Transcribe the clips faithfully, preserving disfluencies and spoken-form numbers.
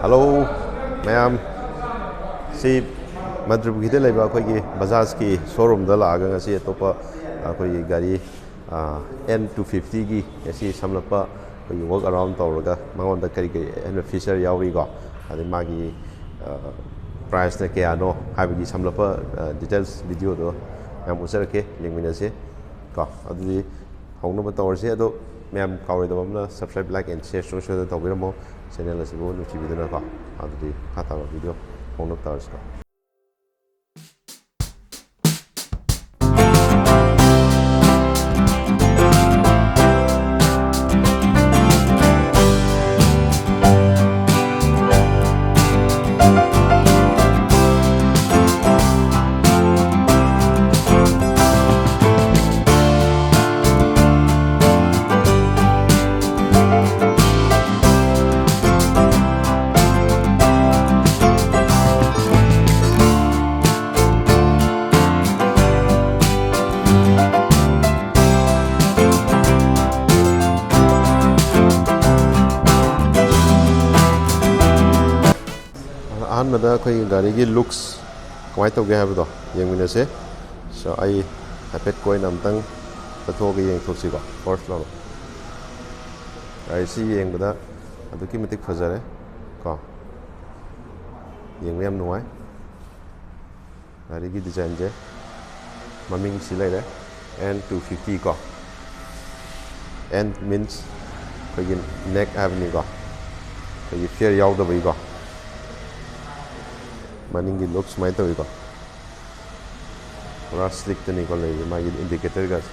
Hello ꯃꯌꯥꯝ, ꯁꯤ ꯃꯟꯇ꯭ꯔꯤꯄꯨꯈ꯭ꯔꯤꯗ ꯂꯩꯕ ꯑꯩꯈꯣꯏꯒꯤ ꯕꯖꯥꯖꯀꯤ ꯁꯣꯔꯨꯝꯗ ꯂꯥꯛꯑꯒ ꯉꯁꯤ ꯑꯇꯣꯞꯄ ꯑꯩꯈꯣꯏꯒꯤ ꯒꯥꯔꯤ ꯑꯦꯟ ꯇꯨ ꯐꯤꯐꯇꯤꯒꯤ ꯉꯁꯤ ꯁꯝꯂꯞꯄ ꯑꯩꯈꯣꯏꯒꯤ ꯋꯥꯛ ꯑꯔꯥꯎꯟ ꯇꯧꯔꯒ ꯃꯉꯣꯟꯗ ꯀꯔꯤ ꯀꯔꯤ ꯑꯍꯦꯟꯕ ꯐꯤꯆꯔ ꯌꯥꯎꯔꯤꯀꯣ, ꯑꯗꯩ ꯃꯥꯒꯤ ꯄ꯭ꯔꯥꯏꯁꯅ ꯀꯌꯥꯅꯣ ꯍꯥꯏꯕꯒꯤ ꯁꯝꯂꯞꯄ ꯗꯤꯇꯦꯜꯁ ꯚꯤꯗꯤꯑꯣꯗꯣ ꯃꯌꯥꯝ ꯎꯠꯆꯔꯛꯀꯦ, ꯌꯦꯡꯃꯤꯟꯅꯁꯦ ꯀꯣ꯫ ꯑꯗꯨꯗꯤ ꯍꯧꯅꯕ ꯇꯧꯔꯁꯤ꯫ ꯑꯗꯣ ꯃꯌꯥꯝ ꯀꯥꯎꯔꯣꯏꯗꯕ ꯑꯃꯅ subscribe, like and share ꯁꯨꯡꯁꯣꯏ ꯁꯣꯏꯗꯅ ꯇꯧꯕꯤꯔꯝꯃꯣ ꯆꯦꯅꯦꯜ ꯑꯁꯤꯕꯨ ꯅꯨꯡꯁꯤꯕꯤꯗꯨꯅꯀꯣ꯫ ꯑꯗꯨꯗꯤ ꯃꯈꯥ ꯇꯥꯕ ꯚꯤꯗꯤꯑꯣ ꯍꯧꯅꯕ ꯇꯧꯔꯁꯤꯀꯣ꯫ ꯑꯍꯥꯟꯕꯗ ꯑꯩꯈꯣꯏꯒꯤ ꯒꯥꯔꯤꯒꯤ ꯂꯨꯛꯁ ꯀꯃꯥꯏꯅ ꯇꯧꯒꯦ ꯍꯥꯏꯕꯗꯣ ꯌꯦꯡꯃꯤꯟꯅꯁꯦ꯫ So, ꯑꯩ ꯍꯥꯏꯐꯦꯠ ꯀꯣꯏꯅ ꯑꯝꯇꯪ ꯆꯠꯊꯣꯛꯑꯒ ꯌꯦꯡꯊꯣꯛꯁꯤꯀꯣ꯫ ꯐꯥꯔꯁ ꯐ꯭ꯂꯣꯔ ꯒꯥꯔꯤꯁꯤ ꯌꯦꯡꯕꯗ ꯑꯗꯨꯛꯀꯤ ꯃꯇꯤꯛ ꯐꯖꯔꯦ ꯀꯣ, ꯌꯦꯡꯕ ꯌꯥꯝ ꯅꯨꯡꯉꯥꯏ꯫ ꯒꯥꯔꯤꯒꯤ ꯗꯤꯖꯥꯏꯟꯁꯦ ꯃꯃꯤꯡꯁꯤ ꯂꯩꯔꯦ, ꯑꯦꯟ ꯇꯨ ꯐꯤꯐꯇꯤ ꯀꯣ꯫ ꯑꯦꯟ ꯃꯤꯟꯁ ꯑꯩꯈꯣꯏꯒꯤ ꯅꯦꯛ ꯍꯥꯏꯕꯅꯤꯀꯣ, ꯑꯩꯈꯣꯏꯒꯤ ꯐꯦꯌꯔ ꯌꯥꯎꯗꯕꯒꯤꯀꯣ꯫ ꯃꯅꯤꯡꯒꯤ ꯂꯨꯛ ꯁꯨꯃꯥꯏꯅ ꯇꯧꯋꯤꯀꯣ꯫ ꯄꯨꯔꯥ ꯁ꯭ꯂꯤꯛꯇꯅꯤꯀꯣ ꯂꯩꯔꯤꯁꯦ, ꯃꯥꯒꯤ ꯏꯟꯗꯤꯀꯦꯇꯔꯒꯁꯦ꯫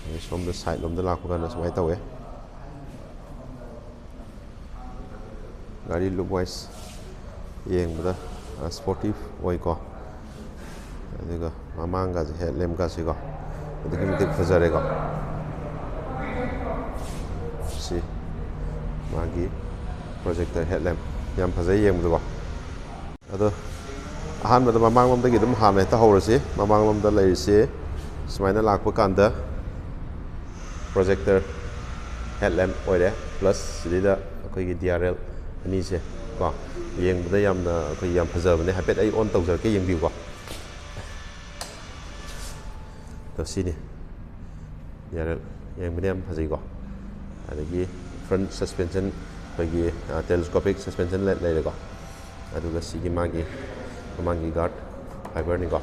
ꯑꯗꯩ ꯁꯣꯝꯗ ꯁꯥꯏꯠ ꯂꯣꯝꯗ ꯂꯥꯛꯄ ꯀꯥꯟꯗ ꯁꯨꯃꯥꯏꯅ ꯇꯧꯋꯦ꯫ ꯒꯥꯔꯤ ꯂꯨꯛ ꯋꯥꯏꯁ ꯌꯦꯡꯕꯗ ꯁ꯭ꯄꯣꯔꯇꯤꯞ ꯑꯣꯏꯀꯣ꯫ ꯑꯗꯨꯒ ꯃꯃꯥꯡꯒꯁꯦ, ꯍꯦꯠ ꯂꯦꯝꯞꯀꯁꯤꯀꯣ, ꯑꯗꯨꯛꯀꯤ ꯃꯇꯤꯛ ꯐꯖꯔꯦꯀꯣ꯫ ꯁꯤ ꯃꯥꯒꯤ ꯄ꯭ꯔꯣꯖꯦꯛꯇꯔ ꯍꯦꯠ ꯂꯦꯝꯞ ꯌꯥꯝ ꯐꯖꯩ ꯌꯦꯡꯕꯗꯀꯣ꯫ ꯑꯗꯣ ꯑꯍꯥꯟꯕꯗ ꯃꯃꯥꯡꯂꯣꯝꯗꯒꯤ ꯑꯗꯨꯝ ꯍꯥꯟꯅ ꯍꯦꯛꯇ ꯍꯧꯔꯁꯤ꯫ ꯃꯃꯥꯡꯂꯣꯝꯗ ꯂꯩꯔꯤꯁꯦ ꯁꯨꯃꯥꯏꯅ ꯂꯥꯛꯄ ꯀꯥꯟꯗ ꯄ꯭ꯔꯣꯖꯦꯛꯇꯔ ꯍꯦꯠ ꯂꯦꯝꯞ ꯑꯣꯏꯔꯦ, ꯄ꯭ꯂꯁ ꯁꯤꯗꯩꯗ ꯑꯩꯈꯣꯏꯒꯤ ꯗꯤ ꯑꯥꯔ ꯑꯦꯜ ꯑꯅꯤꯁꯦ ꯀꯣ, ꯌꯦꯡꯕꯗ ꯌꯥꯝꯅ ꯑꯩꯈꯣꯏ ꯌꯥꯝ ꯐꯖꯕꯅꯦ꯫ ꯍꯥꯏꯐꯦꯠ ꯑꯩ ꯑꯣꯟ ꯇꯧꯖꯔꯛꯀꯦ, ꯌꯦꯡꯕꯤꯌꯨꯀꯣ꯫ ꯑꯗꯣ ꯁꯤꯅꯤ ꯗꯤ ꯑꯥꯔ ꯑꯦꯜ, ꯌꯦꯡꯕꯗ ꯌꯥꯝ ꯐꯖꯩꯀꯣ꯫ ꯑꯗꯒꯤ ꯐ꯭ꯔꯟ ꯁꯁꯄꯦꯟꯁꯟ, ꯑꯩꯈꯣꯏꯒꯤ ꯇꯦꯂꯦꯁꯀꯣꯄꯤꯛ ꯁꯁꯄꯦꯟꯁꯟ ꯂꯩꯔꯦꯀꯣ꯫ ꯑꯗꯨꯒ ꯁꯤꯒꯤ ꯃꯥꯒꯤ ꯃꯃꯥꯡꯒꯤ ꯒꯥꯔꯗ ꯐꯥꯏꯕꯔꯅꯤꯀꯣ꯫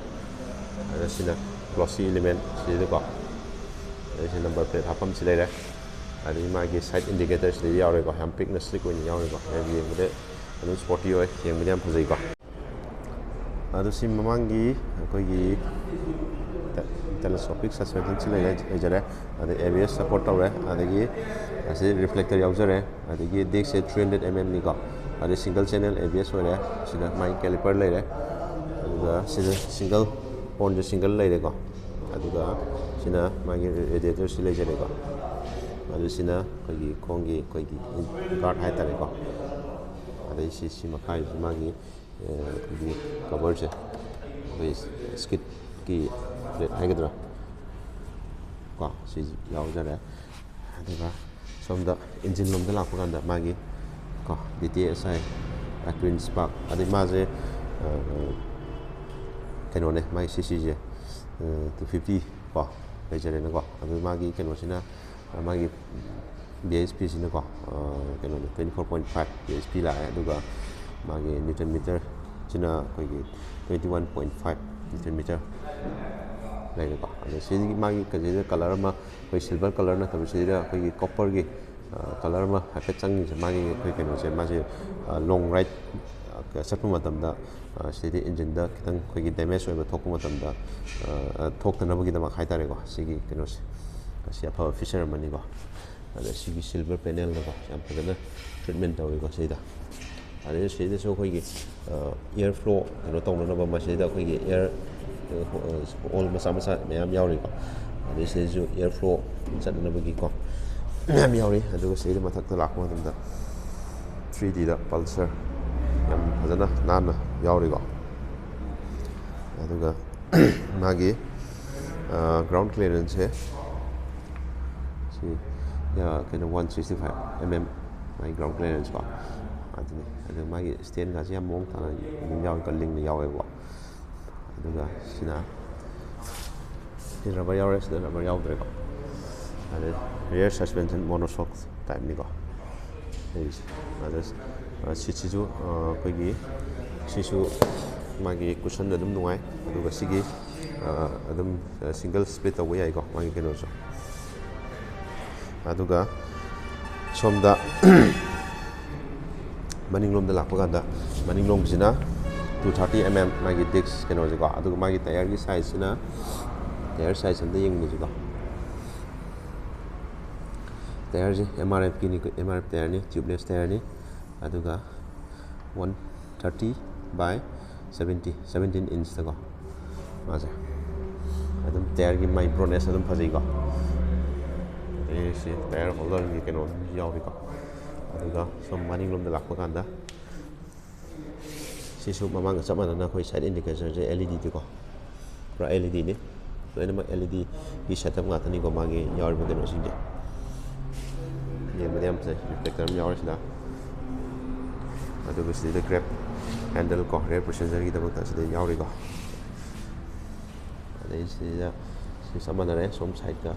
ꯑꯗ ꯁꯤꯅ ꯒ꯭ꯂꯣꯁꯤ ꯏꯂꯤꯃꯦꯟ ꯁꯤꯗꯀꯣ꯫ ꯑꯗꯩ ꯁꯤ ꯅꯝꯕꯔ ꯄ꯭ꯂꯦꯠ ꯍꯥꯞꯐꯝꯁꯤ ꯂꯩꯔꯦ꯫ ꯑꯗꯒꯤ ꯃꯥꯒꯤ ꯁꯥꯏꯠ ꯏꯟꯗꯤꯀꯦꯇꯔꯁꯤꯗ ꯌꯥꯎꯔꯦꯀꯣ, ꯌꯥꯝ ꯄꯤꯛꯅ ꯁ꯭ꯂꯤꯛ ꯑꯣꯏꯅ ꯌꯥꯎꯔꯦꯀꯣ꯫ ꯌꯥꯝ ꯌꯦꯡꯕꯗ ꯑꯗꯨꯝ ꯁ꯭ꯄꯣꯔꯇꯤ ꯑꯣꯏ, ꯌꯦꯡꯕꯗ ꯌꯥꯝ ꯐꯖꯩꯀꯣ꯫ ꯑꯗꯣ ꯁꯤ ꯃꯃꯥꯡꯒꯤ ꯑꯩꯈꯣꯏꯒꯤ ꯇꯦꯂꯦꯁꯀꯣꯄꯤꯛ ꯁꯁꯄꯦꯟꯁꯟꯁꯤ ꯂꯩꯔꯦ, ꯂꯩꯖꯔꯦ꯫ ꯑꯗꯩ ꯑꯦ ꯕꯤ ꯑꯦꯁ ꯁꯄꯣꯔꯠ ꯇꯧꯔꯦ꯫ ꯑꯗꯒꯤ ꯑꯁꯤ ꯔꯤꯐ꯭ꯂꯦꯛꯇꯔ ꯌꯥꯎꯖꯔꯦ꯫ ꯑꯗꯒꯤ ꯗꯤꯁꯁꯦ ꯊ꯭ꯔꯤ ꯍꯟꯗ꯭ꯔꯦꯗ ꯑꯦꯝ ꯑꯦꯝꯅꯤꯀꯣ꯫ ꯑꯗꯩ ꯁꯤꯡꯒꯜ ꯆꯦꯅꯦꯜ ꯑꯦ ꯕꯤ ꯑꯦꯁ ꯑꯣꯏꯔꯦ꯫ ꯁꯤꯗ ꯃꯥꯒꯤ ꯀꯦꯂꯤꯄꯔ ꯂꯩꯔꯦ꯫ ꯑꯗꯨꯒ ꯁꯤꯗ ꯁꯤꯡꯒꯜ, ꯍꯣꯔꯟꯁꯦ ꯁꯤꯡꯒꯜ ꯂꯩꯔꯦꯀꯣ꯫ ꯑꯗꯨꯒ ꯁꯤꯅ ꯃꯥꯒꯤ ꯔꯦꯗꯤꯌꯦꯇꯔꯁꯤ ꯂꯩꯖꯔꯦꯀꯣ꯫ ꯑꯗꯨ ꯁꯤꯅ ꯑꯩꯈꯣꯏꯒꯤ ꯈꯣꯡꯒꯤ ꯑꯩꯈꯣꯏꯒꯤ ꯒꯥꯔꯗ ꯍꯥꯏꯇꯥꯔꯦꯀꯣ꯫ ꯑꯗꯩ ꯁꯤ, ꯁꯤ ꯃꯈꯥꯒꯤꯁꯤ ꯃꯥꯒꯤ, ꯑ, ꯑꯩꯈꯣꯏꯒꯤ ꯀꯕꯔꯁꯦ, ꯑꯩꯈꯣꯏ ꯁ꯭ꯀꯤꯠꯀꯤ ꯄ꯭ꯂꯦꯠ ꯍꯥꯏꯒꯗ꯭ꯔꯥ ꯀꯣ, ꯁꯤ ꯌꯥꯎꯖꯔꯦ꯫ ꯑꯗꯨꯒ ꯁꯣꯝꯗ ꯏꯟꯖꯤꯟ ꯂꯣꯝꯗ ꯂꯥꯛꯄ ꯀꯥꯟꯗ ꯃꯥꯒꯤ ꯀꯣ, ꯗꯤ ꯇꯤ ꯑꯦꯁ ꯑꯥꯏ, ꯑꯦꯀ꯭ꯔꯤꯟ ꯁ꯭ꯄꯥꯔꯛ, ꯑꯗꯩ ꯃꯥꯁꯦ, ꯑ, ꯀꯩꯅꯣꯅꯦ, ꯃꯥꯒꯤ ꯁꯤ ꯁꯤꯁꯦ, ꯑ, ꯇꯨ ꯐꯤꯐꯇꯤ ꯀꯣ, ꯂꯩꯖꯔꯦꯅꯀꯣ꯫ ꯑꯗꯨ ꯃꯥꯒꯤ ꯀꯩꯅꯣꯁꯤꯅ, ꯑ, ꯃꯥꯒꯤ ꯕꯤ ꯑꯩꯆ ꯄꯤꯁꯤꯅꯀꯣ, ꯑ, ꯀꯩꯅꯣꯅꯦ, twenty four point five B H P ꯂꯥꯛꯑꯦ꯫ ꯑꯗꯨꯒ ꯃꯥꯒꯤ ꯅ꯭ꯌꯨꯇꯟ ꯃꯤꯇꯔꯁꯤꯅ ꯑꯩꯈꯣꯏꯒꯤ twenty one point five newton metre ꯂꯩꯔꯦꯀꯣ꯫ ꯑꯗꯣ ꯁꯤꯒꯤ ꯃꯥꯒꯤ ꯀꯩꯁꯤꯗ ꯀꯂꯔ ꯑꯃ, ꯑꯩꯈꯣꯏ ꯁꯤꯜꯚꯔ ꯀꯂꯔ ꯅꯠꯇꯕ, ꯁꯤꯗ ꯑꯩꯈꯣꯏꯒꯤ ꯀꯣꯄꯔꯒꯤ, ꯑ, ꯀꯂꯔ ꯑꯃ ꯍꯥꯏꯐꯦꯠ ꯆꯪꯉꯤꯁꯦ, ꯃꯥꯒꯤ ꯑꯩꯈꯣꯏ ꯀꯩꯅꯣꯁꯦ, ꯃꯥꯁꯦ, ꯑ, ꯂꯣꯡ ꯔꯥꯏꯗ, ꯑ, ꯆꯠꯄ ꯃꯇꯝꯗ, ꯑ, ꯁꯤꯗꯤ ꯏꯟꯖꯤꯟꯗ ꯈꯤꯇꯪ ꯑꯩꯈꯣꯏꯒꯤ ꯗꯦꯃꯦꯖ ꯑꯣꯏꯕ ꯊꯣꯛꯄ ꯃꯇꯝꯗ, ꯑ, ꯑ, ꯊꯣꯛꯇꯅꯕꯒꯤꯗꯃꯛ ꯍꯥꯏꯇꯥꯔꯦꯀꯣ, ꯁꯤꯒꯤ ꯀꯩꯅꯣꯁꯦ, ꯑꯁꯤ ꯑꯐꯕ ꯐꯤꯆꯔ ꯑꯃꯅꯤꯀꯣ꯫ ꯑꯗ ꯁꯤꯒꯤ ꯁꯤꯜꯚꯔ ꯄꯦꯅꯦꯜꯗꯀꯣ ꯌꯥꯝ ꯐꯖꯅ ꯇ꯭ꯔꯤꯠꯃꯦꯟ ꯇꯧꯋꯤꯀꯣ ꯁꯤꯗ꯫ ꯑꯗꯩ ꯁꯤꯗꯁꯨ ꯑꯩꯈꯣꯏꯒꯤ, ꯑ, ꯑꯦꯌꯔ ꯐ꯭ꯂꯣ ꯀꯩꯅꯣ ꯇꯧꯅꯅꯕ ꯃꯁꯤꯗ ꯑꯩꯈꯣꯏꯒꯤ ꯑꯦꯌꯔ, ꯑ, ꯍꯣ-, ꯑ, ꯍꯣꯜ ꯃꯆꯥ ꯃꯆꯥ ꯃꯌꯥꯝ ꯌꯥꯎꯔꯤꯀꯣ꯫ ꯑꯗꯩ ꯁꯤꯗꯁꯨ ꯑꯦꯌꯔ ꯐ꯭ꯂꯣ ꯆꯠꯅꯅꯕꯒꯤꯀꯣ ꯃꯌꯥꯝ ꯌꯥꯎꯔꯤ꯫ ꯑꯗꯨꯒ ꯁꯤꯗ ꯃꯊꯛꯇ ꯂꯥꯛꯄ ꯃꯇꯝꯗ ꯊ꯭ꯔꯤ ꯗꯤꯗ ꯄꯜꯁꯔ ꯌꯥꯝ ꯐꯖꯅ ꯅꯥꯟꯅ ꯌꯥꯎꯔꯤꯀꯣ꯫ ꯑꯗꯨꯒ ꯃꯥꯒꯤ, ꯑ, ꯒ꯭ꯔꯥꯎꯟ ꯀ꯭ꯂꯤꯌꯔꯦꯟꯁꯁꯦ ꯁꯤ, ꯑ, ꯀꯩꯅꯣ, one sixty five M M ꯃꯥꯒꯤ ꯒ꯭ꯔꯥꯎꯟ ꯀ꯭ꯂꯤꯌꯥꯔꯦꯟꯁ ꯀꯣ꯫ ꯑꯗꯨꯅꯤ꯫ ꯑꯗꯨ ꯃꯥꯒꯤ ꯁ꯭ꯇꯦꯟꯒꯁꯦ ꯌꯥꯝ ꯃꯑꯣꯡ ꯇꯥꯅ ꯑꯗꯨꯝ ꯌꯥꯎꯋꯤꯀꯣ, ꯂꯤꯡꯅ ꯌꯥꯎꯋꯦꯕꯀꯣ꯫ ꯑꯗꯨꯒ ꯁꯤꯅ, ꯁꯤ ꯔꯕꯔ ꯌꯥꯎꯔꯦ, ꯁꯤꯗ ꯔꯕꯔ ꯌꯥꯎꯗ꯭ꯔꯦꯀꯣ꯫ ꯑꯗꯩ ꯔꯤꯌꯔ ꯁꯁꯄꯦꯟꯁꯟ ꯃꯣꯅꯣꯁꯣꯛ ꯇꯥꯏꯞꯅꯤꯀꯣ ꯂꯩꯔꯤꯁꯦ꯫ ꯑꯗ, ꯑ, ꯁꯤꯠꯁꯤꯁꯨ, ꯑ, ꯑꯩꯈꯣꯏꯒꯤ, ꯁꯤꯁꯨ ꯃꯥꯒꯤ ꯀꯨꯁꯟ ꯑꯗꯨꯝ ꯅꯨꯡꯉꯥꯏ꯫ ꯑꯗꯨꯒ ꯁꯤꯒꯤ, ꯑ, ꯑꯗꯨꯝ, ꯑ, ꯁꯤꯡꯒꯜ ꯁ꯭ꯄ꯭ꯂꯤꯠ ꯇꯧꯕ ꯌꯥꯏꯀꯣ, ꯃꯥꯒꯤ ꯀꯩꯅꯣꯁꯨ꯫ ꯑꯗꯨꯒ ꯁꯣꯝꯗ ꯃꯅꯤꯡꯂꯣꯝꯗ ꯂꯥꯛꯄ ꯀꯥꯟꯗ, ꯃꯅꯤꯡꯂꯣꯝꯁꯤꯅ two thirty mm ꯃꯥꯒꯤ ꯗꯤꯁꯛ ꯀꯩꯅꯣꯁꯦꯀꯣ꯫ ꯑꯗꯨꯒ ꯃꯥꯒꯤ ꯇꯥꯌꯔꯒꯤ ꯁꯥꯏꯖꯁꯤꯅ, ꯇꯥꯌꯔ ꯁꯥꯏꯖ ꯑꯝꯇ ꯌꯦꯡꯃꯤꯟꯅꯁꯤꯀꯣ꯫ ꯇꯥꯌꯔꯁꯦ M R F ꯀꯤꯅꯤ, M R F ꯇꯥꯌꯔꯅꯤ, ꯇ꯭ꯌꯨꯕꯂꯦꯁ ꯇꯥꯌꯔꯅꯤ꯫ ꯑꯗꯨꯒ one thirty by seventy, seventeen inch ꯇꯀꯣ꯫ ꯃꯥꯁꯦ ꯑꯗꯨꯝ ꯇꯥꯌꯔꯒꯤ ꯃꯥꯏ ꯕ꯭ꯔꯣꯗꯅꯦꯁ ꯑꯗꯨꯝ ꯐꯖꯩꯀꯣ꯫ ꯑꯗꯩ ꯁꯤ ꯇꯥꯌꯔ ꯍꯣꯜꯗꯔꯒꯤ ꯀꯩꯅꯣ ꯑꯗꯨꯝ ꯌꯥꯎꯔꯤꯀꯣ꯫ ꯑꯗꯨꯒ ꯁꯣꯝ ꯃꯅꯤꯡꯂꯣꯝꯗ ꯂꯥꯛꯄ ꯀꯥꯟꯗ, ꯁꯤꯁꯨ ꯃꯃꯥꯡꯒ ꯆꯞ ꯃꯥꯟꯅꯅ ꯑꯩꯈꯣꯏ ꯁꯥꯏꯠ ꯏꯟꯗꯤꯀꯦꯇꯔꯁꯦ L E D ꯗꯤꯀꯣ, ꯄꯨꯔꯥ L E D ꯅꯤ꯫ ꯂꯣꯏꯅꯃꯛ L E D ꯒꯤ ꯁꯦꯠ ꯑꯞ ꯉꯥꯛꯇꯅꯤꯀꯣ, ꯃꯥꯒꯤ ꯌꯥꯎꯔꯤꯕ ꯀꯩꯅꯣꯁꯤꯡꯁꯦ꯫ ꯌꯦꯡꯕꯗ ꯌꯥꯝ ꯐꯖꯩ꯫ ꯔꯤꯐ꯭ꯂꯦꯛꯇꯔ ꯑꯃ ꯌꯥꯎꯔꯦ ꯁꯤꯗ꯫ ꯑꯗꯨꯒ ꯁꯤꯗꯩꯗ ꯒ꯭ꯔꯦꯞ ꯍꯦꯟꯗꯜ ꯀꯣ, ꯔꯤꯌꯔ ꯄꯦꯁꯦꯟꯖꯔꯒꯤꯗꯃꯛꯇ ꯁꯤꯗ ꯌꯥꯎꯔꯤꯀꯣ꯫ ꯑꯗꯩ ꯁꯤꯗ ꯁꯤ ꯆꯞ ꯃꯥꯟꯅꯔꯦ ꯁꯣꯝ ꯁꯥꯏꯠꯀ꯫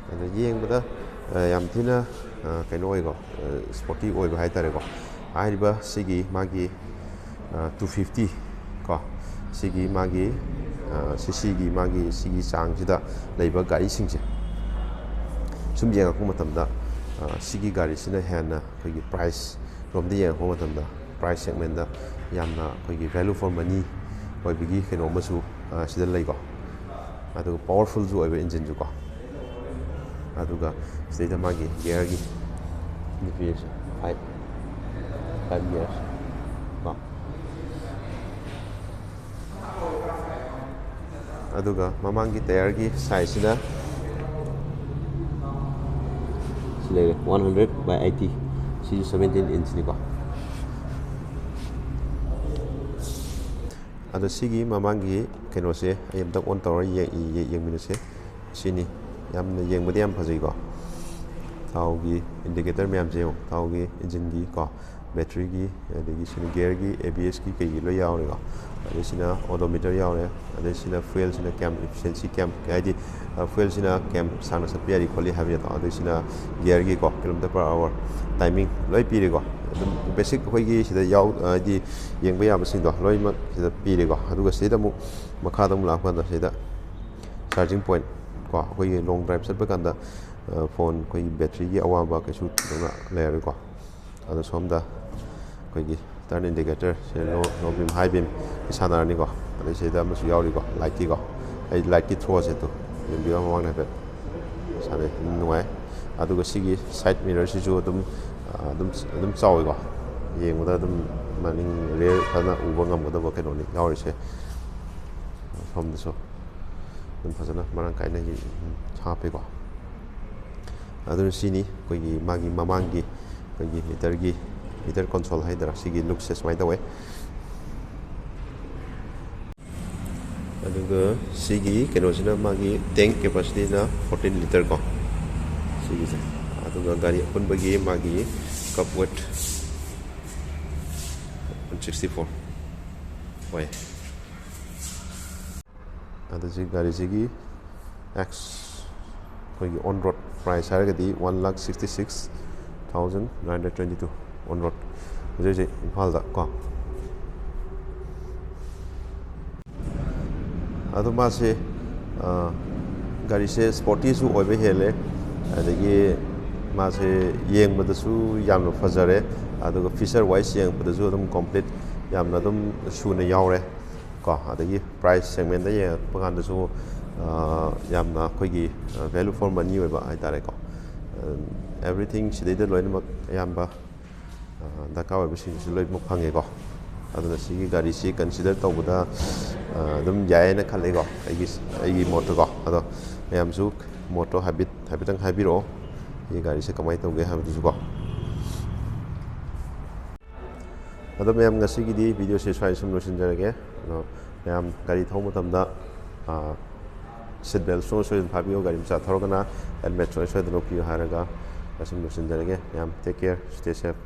ꯑꯗ ꯌꯦꯡꯕꯗ, ꯑ, ꯌꯥꯝ ꯊꯤꯅ, ꯑ, ꯀꯩꯅꯣ ꯑꯣꯏꯀꯣ, ꯑ, ꯁ꯭ꯄꯣꯔꯇꯤ ꯑꯣꯏꯕ ꯍꯥꯏꯇꯥꯔꯦꯀꯣ꯫ ꯍꯥꯏꯔꯤꯕ ꯁꯤꯒꯤ ꯃꯥꯒꯤ, ꯑ, two fifty ꯀꯣ, ꯁꯤꯒꯤ ꯃꯥꯒꯤ, ꯑ, C C ꯒꯤ ꯃꯥꯒꯤ ꯁꯤꯒꯤ ꯆꯥꯡꯁꯤꯗ ꯂꯩꯕ ꯒꯥꯔꯤꯁꯤꯡꯁꯦ ꯁꯨꯝ ꯌꯦꯡꯉꯛꯄ ꯃꯇꯝꯗ, ꯑ, ꯁꯤꯒꯤ ꯒꯥꯔꯤꯁꯤꯅ ꯍꯦꯟꯅ ꯑꯩꯈꯣꯏꯒꯤ ꯄ꯭ꯔꯥꯏꯁ ꯔꯣꯝꯗ ꯌꯦꯡꯉꯛꯄ ꯃꯇꯝꯗ, ꯄ꯭ꯔꯥꯏꯁ ꯁꯦꯒꯃꯦꯟꯗ ꯌꯥꯝꯅ ꯑꯩꯈꯣꯏꯒꯤ value for money ꯑꯣꯏꯕꯒꯤ ꯀꯩꯅꯣ ꯑꯃꯁꯨ, ꯑ, ꯁꯤꯗ ꯂꯩꯀꯣ꯫ ꯑꯗꯨꯒ ꯄꯋꯥꯔꯐꯨꯜꯁꯨ ꯑꯣꯏꯕ ꯏꯟꯖꯤꯟꯁꯨꯀꯣ꯫ ꯑꯗꯨꯒ ꯁꯤꯗꯩꯗ ꯃꯥꯒꯤ ꯒꯤꯌꯔꯒꯤ ꯅꯨꯄꯤꯁꯦ five, five gears ꯀꯣ꯫ ꯑꯗꯨꯒ ꯃꯃꯥꯡꯒꯤ ꯇꯥꯌꯔꯒꯤ ꯁꯥꯏꯖꯁꯤꯅ ꯁꯤ ꯂꯩꯔꯦ, one hundred by eighty꯫ ꯁꯤꯁꯨ seventeen inch ꯅꯤꯀꯣ꯫ ꯑꯗꯣ ꯁꯤꯒꯤ ꯃꯃꯥꯡꯒꯤ ꯀꯩꯅꯣꯁꯦ ꯑꯩ ꯑꯝꯇ ꯑꯣꯟ ꯇꯧꯔ ꯌꯦ-, ꯌꯦ-, ꯌꯦꯡꯃꯤꯟꯅꯁꯦ꯫ ꯁꯤꯅꯤ꯫ ꯌꯥꯝꯅ ꯌꯦꯡꯕꯗꯤ ꯌꯥꯝ ꯐꯖꯩꯀꯣ꯫ ꯊꯥꯎꯒꯤ indicator ꯃꯌꯥꯝꯁꯦ ꯌꯦꯡꯉꯣ, ꯊꯥꯎꯒꯤ, engine ꯒꯤ ꯀꯣ, battery ꯒꯤ, ꯑꯗꯒꯤ ꯁꯤꯅ gear ꯒꯤ, A B S ꯀꯤ, ꯀꯩꯒꯤ ꯂꯣꯏ ꯌꯥꯎꯔꯦꯀꯣ꯫ ꯑꯗꯩ ꯁꯤꯅ odometer ꯌꯥꯎꯔꯦ꯫ ꯑꯗꯩ ꯁꯤꯅ fuel ꯁꯤꯅ ꯀꯌꯥꯝ efficiency, ꯀꯌꯥꯝ, ꯍꯥꯏꯗꯤ fuel ꯁꯤꯅ ꯀꯌꯥꯝ ꯁꯥꯡꯅ ꯆꯠꯄ ꯌꯥꯔꯤ ꯈꯣꯠꯂꯤ ꯍꯥꯏꯕ ꯌꯥꯗꯣ꯫ ꯑꯗꯩ ꯁꯤꯅ gear ꯒꯤꯀꯣ, kilometer per hour, timing ꯂꯣꯏ ꯄꯤꯔꯦꯀꯣ꯫ ꯑꯗꯨꯝ basic ꯑꯩꯈꯣꯏꯒꯤ ꯁꯤꯗ ꯌꯥꯎ, ꯍꯥꯏꯗꯤ ꯌꯦꯡꯕ ꯌꯥꯕꯁꯤꯡꯗꯣ ꯂꯣꯏꯅꯃꯛ ꯁꯤꯗ ꯄꯤꯔꯦꯀꯣ꯫ ꯑꯗꯨꯒ ꯁꯤꯗ ꯑꯃꯨꯛ ꯃꯈꯥꯗ ꯑꯃꯨꯛ ꯂꯥꯛꯄ ꯀꯥꯟꯗ ꯁꯤꯗ charging point ꯀꯣ, ꯑꯩꯈꯣꯏꯒꯤ long drive ꯆꯠꯄ ꯀꯥꯟꯗ phone ꯑꯩꯈꯣꯏꯒꯤ battery ꯒꯤ ꯑꯋꯥꯕ ꯀꯩꯁꯨ ꯊꯣꯏꯗꯣꯛꯅ ꯂꯩꯔꯔꯣꯏꯀꯣ꯫ ꯑꯗꯣ ꯁꯣꯝꯗ ꯑꯩꯈꯣꯏꯒꯤ turn indicator ꯁꯦ, low, low beam, high beam ꯁꯤ ꯁꯥꯟꯅꯔꯅꯤꯀꯣ꯫ ꯑꯗꯩ ꯁꯤꯗ ꯑꯃꯁꯨ ꯌꯥꯎꯔꯤꯀꯣ, light ꯀꯤꯀꯣ꯫ ꯑꯩ light ꯀꯤ throw ꯁꯦ ꯇꯨ ꯌꯦꯡꯕꯤꯌꯣ, ꯃꯃꯥꯡꯗ ꯍꯥꯏꯐꯦꯠ ꯁꯥꯟꯅꯩ, ꯑꯗꯨꯝ ꯅꯨꯡꯉꯥꯏ꯫ ꯑꯗꯨꯒ ꯁꯤꯒꯤ side mirror ꯁꯤꯁꯨ ꯑꯗꯨꯝ, ꯑ, ꯑꯗꯨꯝ, ꯑꯗꯨꯝ ꯆꯥꯎꯋꯤꯀꯣ꯫ ꯌꯦꯡꯕꯗ ꯑꯗꯨꯝ ꯃꯅꯤꯡ rear ꯐꯖꯅ ꯎꯕ ꯉꯝꯒꯗꯕ ꯀꯩꯅꯣꯅꯤ ꯌꯥꯎꯔꯤꯁꯦ꯫ ꯁꯣꯝꯗꯁꯨ ꯑꯗꯨꯝ ꯐꯖꯅ ꯃꯔꯥꯡ ꯀꯥꯏꯅ ꯍꯥꯞꯄꯤꯀꯣ꯫ ꯑꯗꯨꯅ ꯁꯤꯅꯤ ꯑꯩꯈꯣꯏꯒꯤ ꯃꯥꯒꯤ ꯃꯃꯥꯡꯒꯤ ꯑꯩꯈꯣꯏꯒꯤ meter ꯒꯤ, meter console ꯍꯥꯏꯗꯔꯥ, ꯁꯤꯒꯤ look ꯁꯦ ꯁꯨꯃꯥꯏꯅ ꯇꯧꯋꯦ꯫ ꯑꯗꯨꯒ ꯁꯤꯒꯤ ꯀꯩꯅꯣꯁꯤꯅ ꯃꯥꯒꯤ tank capacity ꯅ fourteen litre ꯀꯣ, ꯁꯤꯒꯤꯁꯦ꯫ ꯑꯗꯨꯒ ꯒꯥꯔꯤ ꯑꯄꯨꯟꯕꯒꯤ ꯃꯥꯒꯤ cup weight one sixty four ꯑꯣꯏ꯫ ꯑꯗꯨ ꯁꯤ ꯒꯥꯔꯤꯁꯤꯒꯤ ex-, ꯑꯩꯈꯣꯏꯒꯤ on road price ꯍꯥꯏꯔꯒꯗꯤ one lakh sixty six thousand nine hundred twenty two on road, ꯍꯧꯖꯤꯛ ꯍꯧꯖꯤꯛ ꯏꯝꯐꯥꯜꯗ ꯀꯣ꯫ ꯑꯗꯣ ꯃꯥꯁꯦ, ꯑ, ꯒꯥꯔꯤꯁꯦ sporty ꯁꯨ ꯑꯣꯏꯕ ꯍꯦꯜꯂꯦ, ꯑꯗꯒꯤ ꯃꯥꯁꯦ ꯌꯦꯡꯕꯗꯁꯨ ꯌꯥꯝꯅ ꯐꯖꯔꯦ, ꯑꯗꯨꯒ feature wise ꯌꯦꯡꯉꯛꯄꯗꯁꯨ ꯑꯗꯨꯝ complete ꯌꯥꯝꯅ ꯑꯗꯨꯝ ꯁꯨꯅ ꯌꯥꯎꯔꯦ ꯀꯣ꯫ ꯑꯗꯒꯤ price segment ꯇ ꯌꯦꯡꯉꯛꯄ ꯀꯥꯟꯗꯁꯨ, ꯑ, ꯌꯥꯝꯅ ꯑꯩꯈꯣꯏꯒꯤ, ꯑ, value for money ꯑꯣꯏꯕ ꯍꯥꯏꯇꯥꯔꯦꯀꯣ꯫ ꯑ, everything ꯁꯤꯗꯩꯗ ꯂꯣꯏꯅꯃꯛ ꯑꯌꯥꯝꯕ ꯑ, ꯗꯔꯀꯥꯔ ꯑꯣꯏꯕꯁꯤꯡꯁꯨ ꯂꯣꯏꯅꯃꯛ ꯐꯪꯉꯦꯀꯣ꯫ ꯑꯗꯨꯅ ꯁꯤꯒꯤ ꯒꯥꯔꯤꯁꯤ consider ꯇꯧꯕꯗ, ꯑ, ꯑꯗꯨꯝ ꯌꯥꯏꯌꯦꯅ ꯈꯜꯂꯦꯀꯣ, ꯑꯩꯒꯤ, ꯑꯩꯒꯤ ꯃꯣꯠꯇꯀꯣ꯫ ꯑꯗꯣ ꯃꯌꯥꯝꯁꯨ ꯃꯣꯠꯇꯣ ꯍꯥꯏꯐꯦꯠ, ꯍꯥꯏꯐꯦꯠꯇꯪ ꯍꯥꯏꯕꯤꯔꯛꯑꯣ, ꯑꯩꯒꯤ ꯒꯥꯔꯤꯁꯦ ꯀꯃꯥꯏꯅ ꯇꯧꯒꯦ ꯍꯥꯏꯕꯗꯨꯁꯨꯀꯣ꯫ ꯑꯗꯣ ꯃꯌꯥꯝ, ꯉꯁꯤꯒꯤꯗꯤ video ꯁꯦ ꯁ꯭ꯋꯥꯏꯗ ꯁꯨꯝ ꯂꯣꯏꯁꯤꯟꯖꯔꯒꯦ꯫ ꯑꯗꯣ ꯃꯌꯥꯝ ꯒꯥꯔꯤ ꯊꯧꯕ ꯃꯇꯝꯗ, ꯑ, seat belt ꯁꯨꯡꯁꯣꯏ ꯁꯣꯏꯗꯅ ꯐꯥꯕꯤꯌꯨ, ꯒꯥꯔꯤ ꯃꯆꯥ ꯊꯧꯔꯒꯅ helmet ꯁꯨꯡꯁꯣꯏ ꯁꯣꯏꯗꯅ ꯎꯞꯄꯤꯌꯨ ꯍꯥꯏꯔꯒ, ꯑꯁꯨꯝ ꯂꯣꯏꯁꯤꯟꯖꯔꯒꯦ꯫ ꯌꯥꯝ take care, stay safe꯫